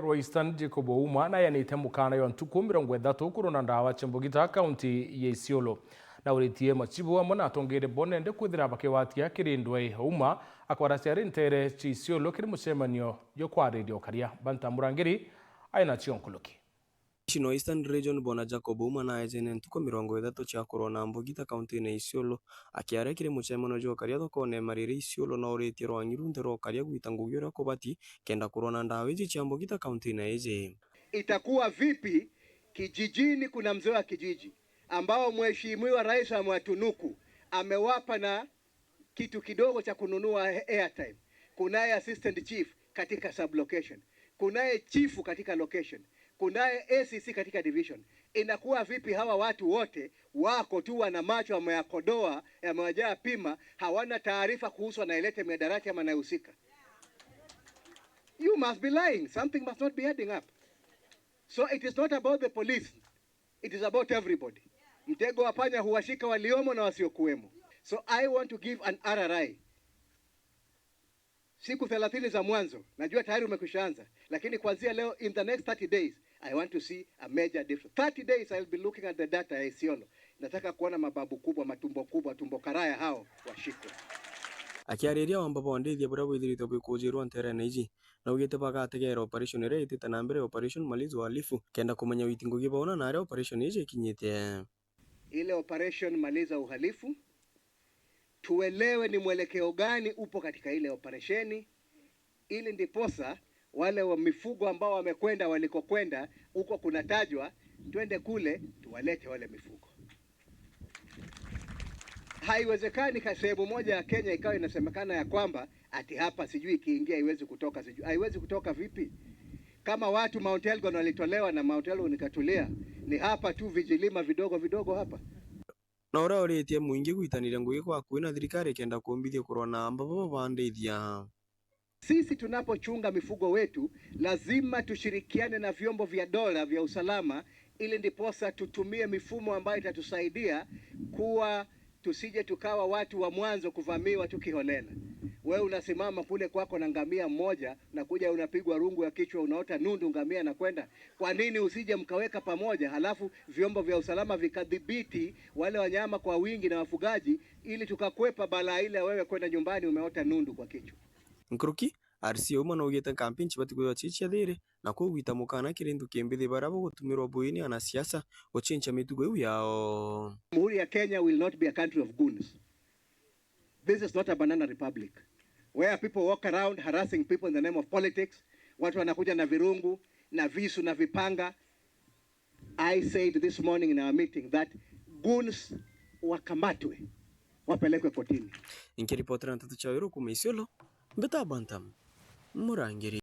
Rwa Eastern Jacob Ouma nayanite mukana yo ntuku 30 kurona ndawa chimbugita kaunti ya Isiolo na uritie machibu amo natongere bonende kwithira bakiwatia kirindwe. Ouma akwaracia rintere chi Isiolo kiri mucemanio yokwariria ukaria banta murangiri aina chionkuluki. Commissioner wa Eastern Region Bwana Jacob Ouma naejene ntuku 30 chia kurwa na mbugita kaunti-ini ya Isiolo akiaria kiri mucemanio jwa ukaria thokone marire Isiolo na uritie rwang'i runte rwa ukaria gwita ngugi uria kubati kenda kurwa na ndawa iji chia mbugita kaunti-ini iji. Itakuwa vipi kijijini kuna mzee wa kijiji ambao mheshimiwa rais amewatunuku, amewapa na kitu kidogo cha kununua airtime. Kunaye assistant chief katika sublocation, kunaye chifu katika location, kunaye ACC katika division. Inakuwa vipi hawa watu wote wako tu wana macho wameyakodoa, yamewajaa pima, hawana taarifa kuhusu anayeleta mihadarati ama anayehusika? You must be lying. Something must not be adding up. So it is not about the police. It is about everybody. Mtego wa panya huwashika waliomo na wasiokuwemo. So I want to give an RRI. Siku 30 za mwanzo, najua tayari umekwishaanza, lakini kuanzia leo in the next 30 days I want to see a major difference. 30 days I'll be looking at the data ya Isiolo. Nataka kuona mababu kubwa, matumbo kubwa, tumbo karaya hao washikwe. Akiariria wamba bondithia buria bwithiritwe bwikujirwo nterene iji na ugite bagategera operation iria itite na mbere Operation Maliza Uhalifu kenda kumenya witi ngugi baona na aria operation iji ikinyite. Ile Operation Maliza Uhalifu, tuelewe ni mwelekeo gani upo katika ile operesheni, ili ndiposa wale wa mifugo ambao wamekwenda walikokwenda huko kunatajwa, twende kule tuwalete wale mifugo. Haiwezekani ka sehemu moja ya Kenya ikawa inasemekana ya kwamba ati hapa sijui ikiingia haiwezi kutoka, sijui haiwezi kutoka vipi? Kama watu Mount Elgon walitolewa na Mount Elgon ikatulia, ni hapa tu vijilima vidogo vidogo hapa. Na uria uritie muingi gwitaniria ngugi kwa hakuhi na thirikari kenda kumbithia kurwa na amba babandithia. Sisi tunapochunga mifugo wetu lazima tushirikiane na vyombo vya dola vya usalama, ili ndiposa tutumie mifumo ambayo itatusaidia kuwa tusije tukawa watu wa mwanzo kuvamiwa tukiholela. Wewe unasimama kule kwako na ngamia mmoja na kuja unapigwa rungu ya kichwa, unaota nundu ngamia na kwenda. Kwa nini usije mkaweka pamoja, halafu vyombo vya usalama vikadhibiti wale wanyama kwa wingi na wafugaji, ili tukakwepa balaa ile wewe kwenda nyumbani umeota nundu kwa kichwa. Nkuruki RC Ouma naugite campaign cibati kwithirwa ci cia thiri na kwoguo gwita mukana kiri nthuki mbithi baria bagutumirwa bui ni anasiasa guchincha mitugo iu yao. Jamhuri ya Kenya will not be a country of goons. This is not a banana republic where people walk around harassing people in the name of politics. Watu wanakuja na virungu na visu na vipanga. I said this morning in our meeting that goons wakamatwe, wapelekwe kotini. Nkiripotera ntatu cha Wiru kuma Isiolo, Mbeta Bantam, Murangiri.